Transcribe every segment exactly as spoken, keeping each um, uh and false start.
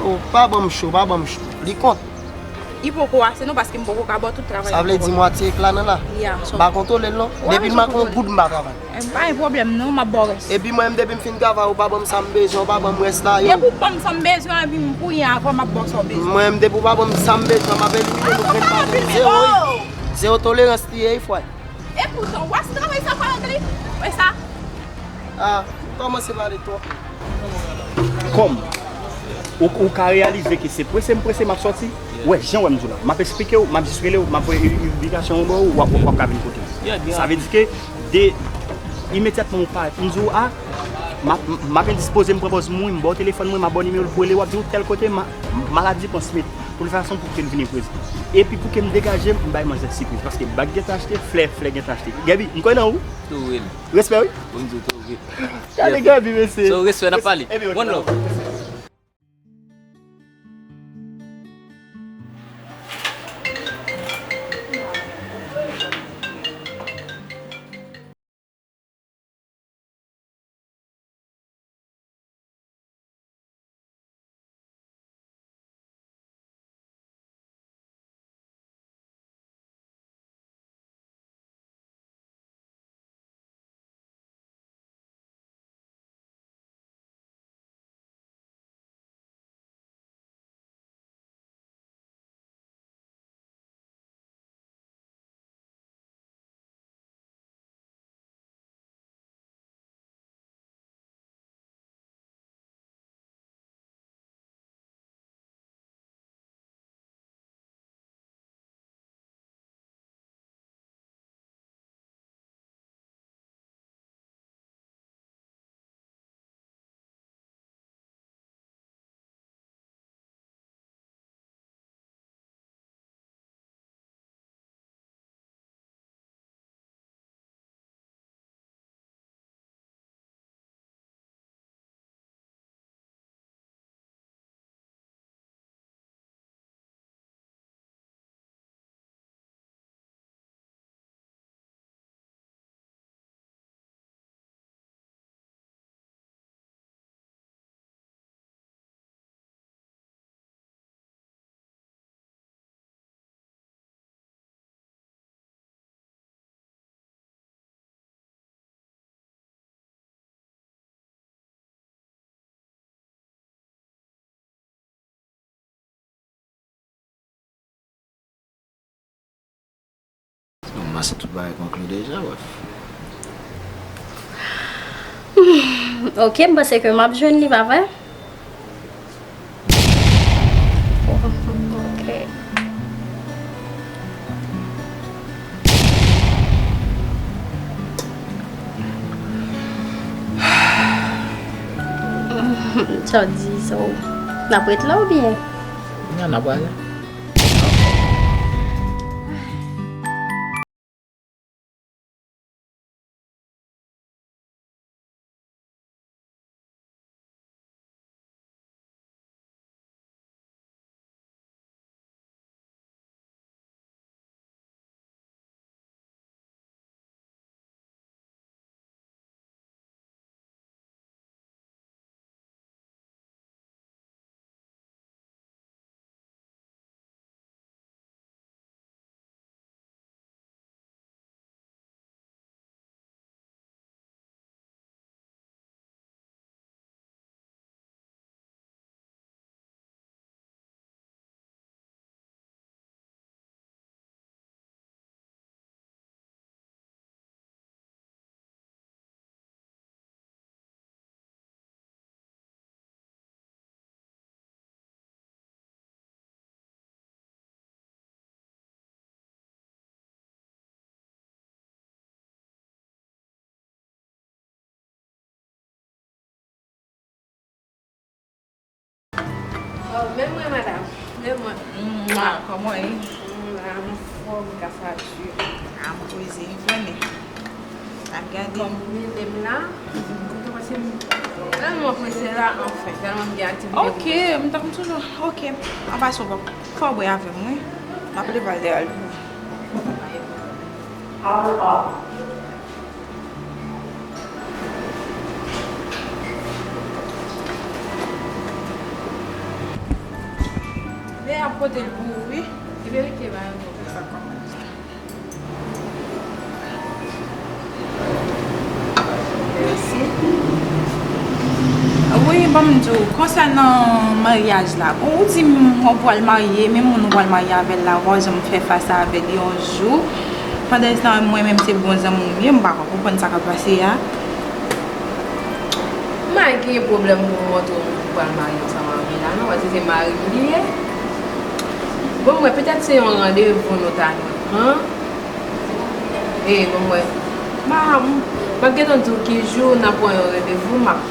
Oh, pa ban m cho, pa ban m cho. Li kont. Li poko ase non, paske m poko ka ba w tout travay. Sa vle di mwatye ekla nan la. Ya, m pa kontwole l non. Depi l manke yon goud, m pa travay. Eh, pa gen pwoblèm non, m ap ba w rès. Epi mwen menm, depi m fin travay, ou pa ban m sa m bezwen, ou pa ban m rès la, yo. Depi w ban m sa m bezwen, epi m kouye ankò, m ap ba w sa w bezwen. Mwen menm, depi w pa ban m sa m bezwen, m ap elimine nou grenn pa gen. Zero, wi. Zero tolerans li ye, wi, frè. Epoutan, w ap travay sa pa angle? Wè sa? Ah, kòmanse pale twòp. Kòm ou, ou ka reyalize ke se prese m prese m ap sòti, ou wè jan w wè m di w la. M ap eksplike w, m ap jis rele w, m ap voye invitasyon an ba w, w ap, w ap ka vin kote m. Sa vle di ke de imedyatman ou parèt, m di w, a, m ap, m ap endispoze, m pran pòz m, wi, m ba w telefòn mwen, m ap ba w nimewo l pou rele w, w ap di w tèl kote, ma-, maladi pran Smith, pou l fason pou ke l vini prezan. Epi pou ke m degaje m, m bay manzè sipriz, paske bag gentan achte, flè, flè gentan achte. Gaby, m kwè nan ou. Tou wi. Respè, wi. Pou m di w tou wi. Gade Gaby, mesye. So, respè, n ap pale. One love. Bon, m panse tout bagay konkli deja, bref. Ok, m panse ke m ap jwenn li, pa vre? Ok. Sa w di, sa w, n ap ret la oubyen? Non, n ap prale. Oh, men mwen, madanm. Men mwen. Mwa, kòman w ye? M la, m anfòm, grasa Dye. A, m poze, m konnen. N ap gade. Kòm m rele m la, kote w panse m tèlman prese la, anfen, tèlman m gen aktivite pou m fè. Ok, m t ap toujou, ok. An pasan, w ap fè w bwè avè m, wi. M ap leve al dèyè l pou ou. Pote l pou ou, wi. Epi, ok, ba, bon. Sa kòmanse. Mèsi. Wi, ban m di w, konsènan maryaj la, bon, ou di m w pral marye, men moun ou pral marye avè l la, w pa janm fè fas avè l yon jou. Pandanstan, mwen menm se bon zanmi w m ye, m pa ka konprann sa k ap pase a. M pa gen pwoblèm pou m montre w moun m pral marye ansanm avè l la, non, paske se mari m li ye. Bon, mwen, petèt se yon randevou nou ta dwe pran. E, bon, mwen, m a, m ap gentan di w ki jou n a pran yon randevou, m ap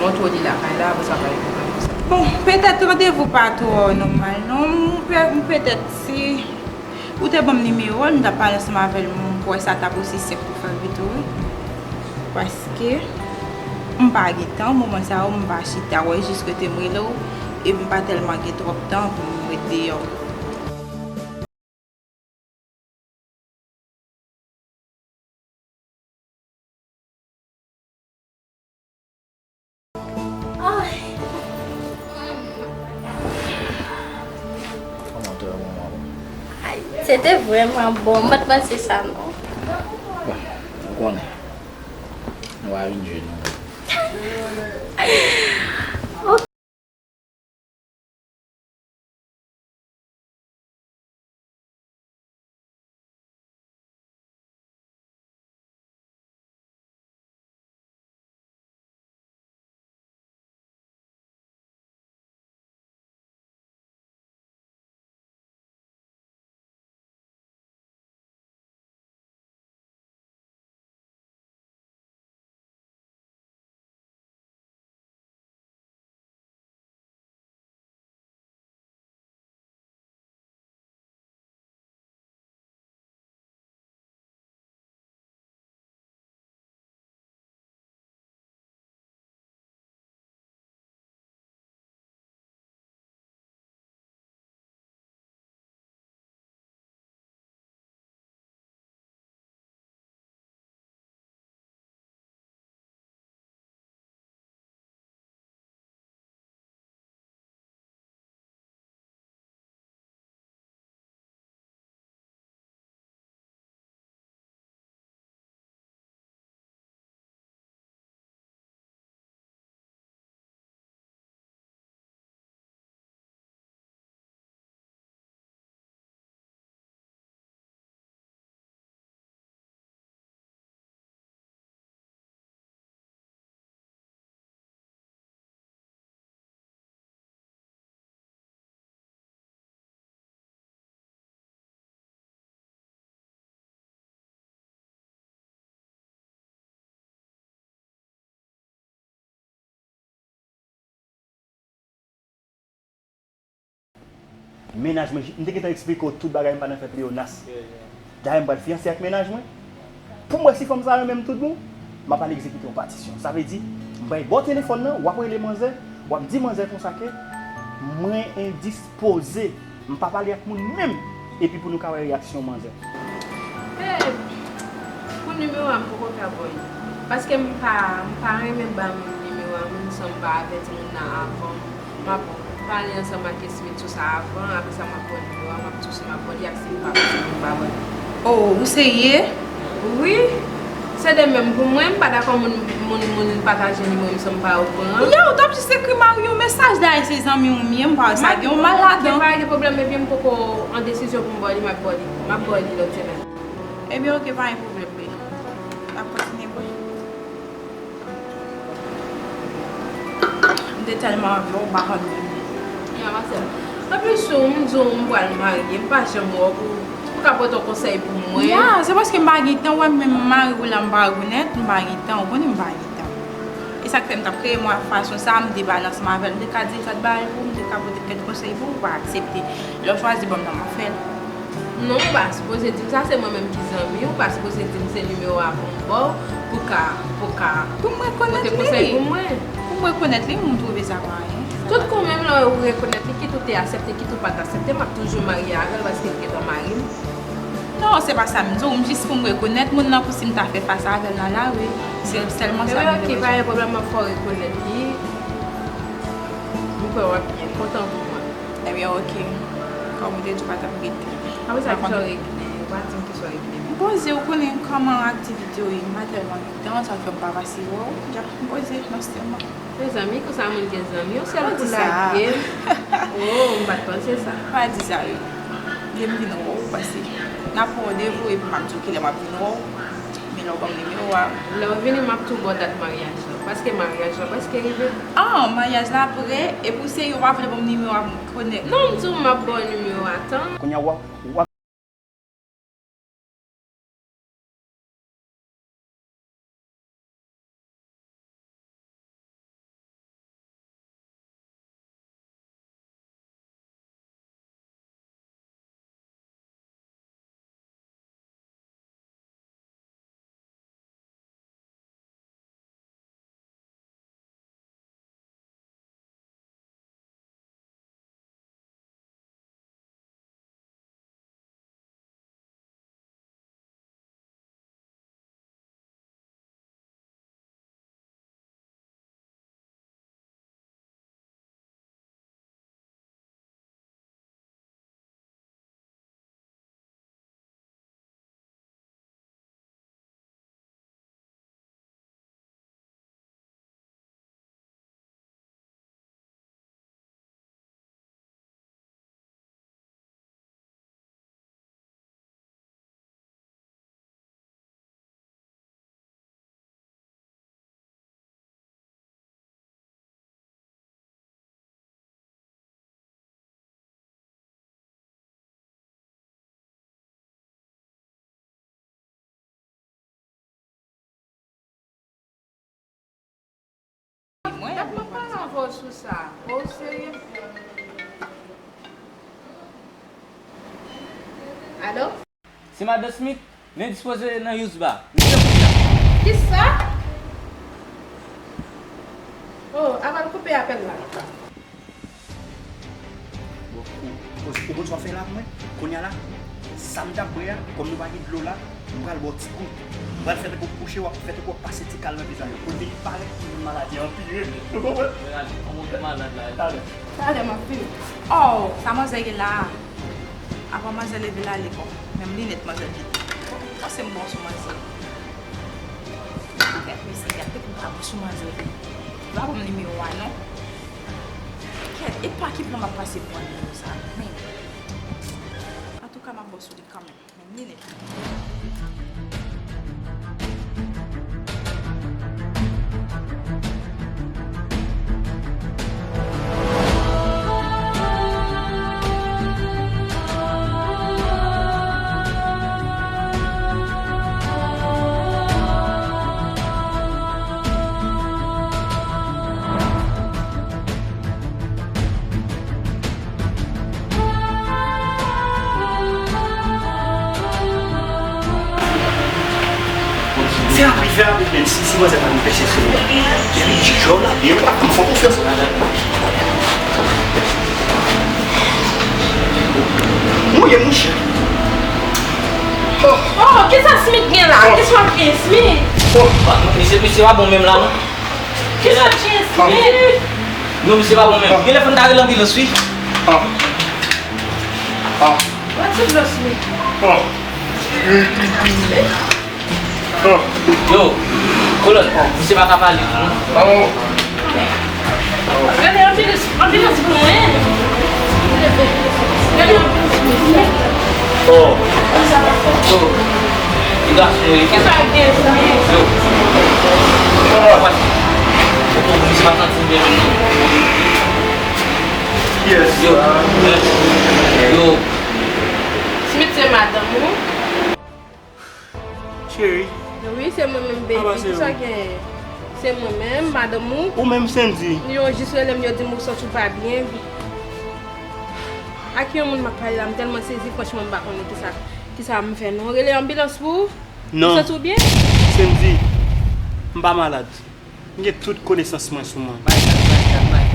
montre w li lakay la, apre sa, pa gen pwoblèm pou sa. Bon, petèt randevou pa twò nòmal, non. M pe-, m petèt si ou te ban m nimewo l, m t ap pale ansanm avè l, m kwè sa t ap osi senp pou fè l pito, wi. Paske m pa gen tan, moman sa yo, m pa chita, wè, jis rete m rele w, epi m pa tèlman gen twòp tan pou m ret deyò. Ay. Kòman te yon moman bon? Ay, se te vrèman bon. M pa t panse sa, non. Bon, ou konnen. Nou pa vin jwe, non. Mennaj mwen, m te gentan eksplike w tout bagay, m pa nan fè pleyonas. Dayè, m pral fiyanse ak mennaj mwen. Pou m wè si fanm sa renmen m tout bon, m ap al egzekite yon patisyon. Sa vle di, m bay ba w telefòn nan, w ap rele manzè, w ap di manzè konsa ke mwen endispoze, m pa pale ak moun menm, epi pou nou ka wè reyaksyon manzè. Babe, pou nimewo a, m poko ka ba w li. Paske m pa, m pa renmen ba moun nimewo a moun san m pa avèti moun nan avan. M ap pale ansanm ak Smith sou sa avan, apre sa m ap pran nimewo a, m ap touche, m ap pran li ak si m pa posib, m pa pran li. Oh, ou serye? Wi. Se de menm pou mwen, m pa dakò moun, moun, moun pataje nimewo m san m pa opran. Yo, w t ap jis ekri mari w mesaj, dayè se zanmi w m ye, m pa wè sa gen yon mal ladan. Ok, pa gen pwoblèm, ebyen m poko an desizyon pou m ba w li, m ap ba w li. M ap ba w li lòt semèn. Ebyen, ok, pa gen pwoblèm, bebe. N ap kontinye, wi. M te tèlman anvi w, m pa konn menm. Ya, ma sè. Anplis, ou, m di w m pral marye, m pa janm wè w pou, pou ka pote yon konsèy pou mwen. Ya, se paske m pa gen tan, w wè menm mari w la, m pa rekonèt, m pa gen tan, ou konnen m pa gen tan. E sa k fè m t ap kreye mwen fason sa, m te pale ansanm avè l, m te ka di l sa t ba l pou, m te ka pote kèk konsèy pou, ou pa aksepte. Lè w chwazi ban m nan, m ap fè l. Non, ou pa sipoze di m sa, se mwen menm ki zanmi w, ou pa sipoze di m se nimewo a pou m ba w, pou ka, pou ka pote konsèy pou mwen. Pou m rekonèt li. Pou m rekonèt li, m twouve sa pa anyen. Tout kou menm lè ou rekonèt li, kit ou te aksepte, kit ou pa t aksepte, m ap toujou marye avè l paske l gentan mari m. Non, se pa sa m di w, m jis pou m rekonèt moun nan pou si m ta fè fas avè l nan lari. Se sèlman sa m vle. Ebyen, ok, pa gen pwoblèm, m ap fè w rekonèt li. M kwè w ap byen kontan pou mwen. Ebyen, ok. Mwen te di w pa t ap rete. Apre sa, kisa w regle? Ou pa di m kisa w regle menm. M poze, ou konnen kòman aktivite yo ye, m pa tèlman gen tan, sa fè m pa pase wè w. Djap, m poze nan sèlman. Mezanmi, konsa moun gen zanmi, yon sèl kou lage m. Oh, m pa t panse sa. Pa di sa, wi. Gen m vin wè w, pase n ap pran randevou epi m ap di w kilè m ap vin wè w. Men lè w ban m nimewo a. Lè w vini, m ap tou ba w dat maryaj lan. Paske maryaj lan prèske rive. Ah, maryaj la pre, epi w serye, w pa vle ban m nimewo a pou m konèk. Non, m di w m ap ba w nimewo a, tann. Kounye a w ap, w ap Mwen, dat m ap pale avè w sou sa. O serye? Alo? Se Madan Smith, m endispoze nan Yusba. Kisa? Oh, avan l koupe apèl la. Bon, ou, ou, ou konn sa w fè la pou mwen? Kounye a la, sa m t ap bwè a, kòm nou pa gen dlo la, m pral ba w ti gout. M pral fè tankou w kouche, w ap fè tankou w ap pase ti kal nan vizaj ou. Kote li parèt, maladi a anpire. Ou konprann? Mwen ale, kòm ou gen malad la. Talè. Talè m ap vini. Oh, sa manzè gen la a? Avan manzè leve l ale, bon, menm linèt manzè kite. Bon, panse m bon sou manzè. Kèt, mesye, gade pou m pa bon sou manzè. Li pa ban m nimewo a, non. Kèt, e pa ki plan m ap pase pran nimewo sa a, men. Antouka, m ap bon sou li kanmenm. Menm linèt. Fè rapid, fè rapid, menm si, si manzè pa vin pèse sou nou. Epi, jòl la, byen, pa fè konfyans. Mwen, monchè. Oh. Oh, kisa Smith gen la? Oh. Kisa w ap gen, Smith? Oh. Misye, misye pa bon menm la, non. Kisa w ap gen, Smith? Non, misye pa bon menm. Gen lè fò n ta rele anbilans, wi. Ah. Ah. Mwen ti dlo, Smith. Ah. Yo, kolòn, misye pa ka pale tou, non. Rele anbilans, anbilans pou mwen. Rele anbilans pou mwen. Oh. Oh. Li gason yo ye. Kisa gen sa? Yo. Misye pa santi byen menm, non. Yes. Yo. Yo. Smith se madanm ou? Cheri. Wi, se mwen menm, baby. Kisa genyen? Se mwen menm, madanm ou. Ou menm, Sandy. Yo jis rele m, yo di m ou santi w pa byen. Ak yon moun m ap pale la, m tèlman sezi, franchman, m pa konnen kisa, kisa m fè non. Rele anbilans pou ou? Non. Ou santi w byen? Sandy, m pa malad. M gen tout konesans mwen sou mwen. My God, my God, my God.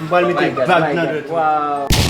M pral mete bag nan dwèt ou. Wow.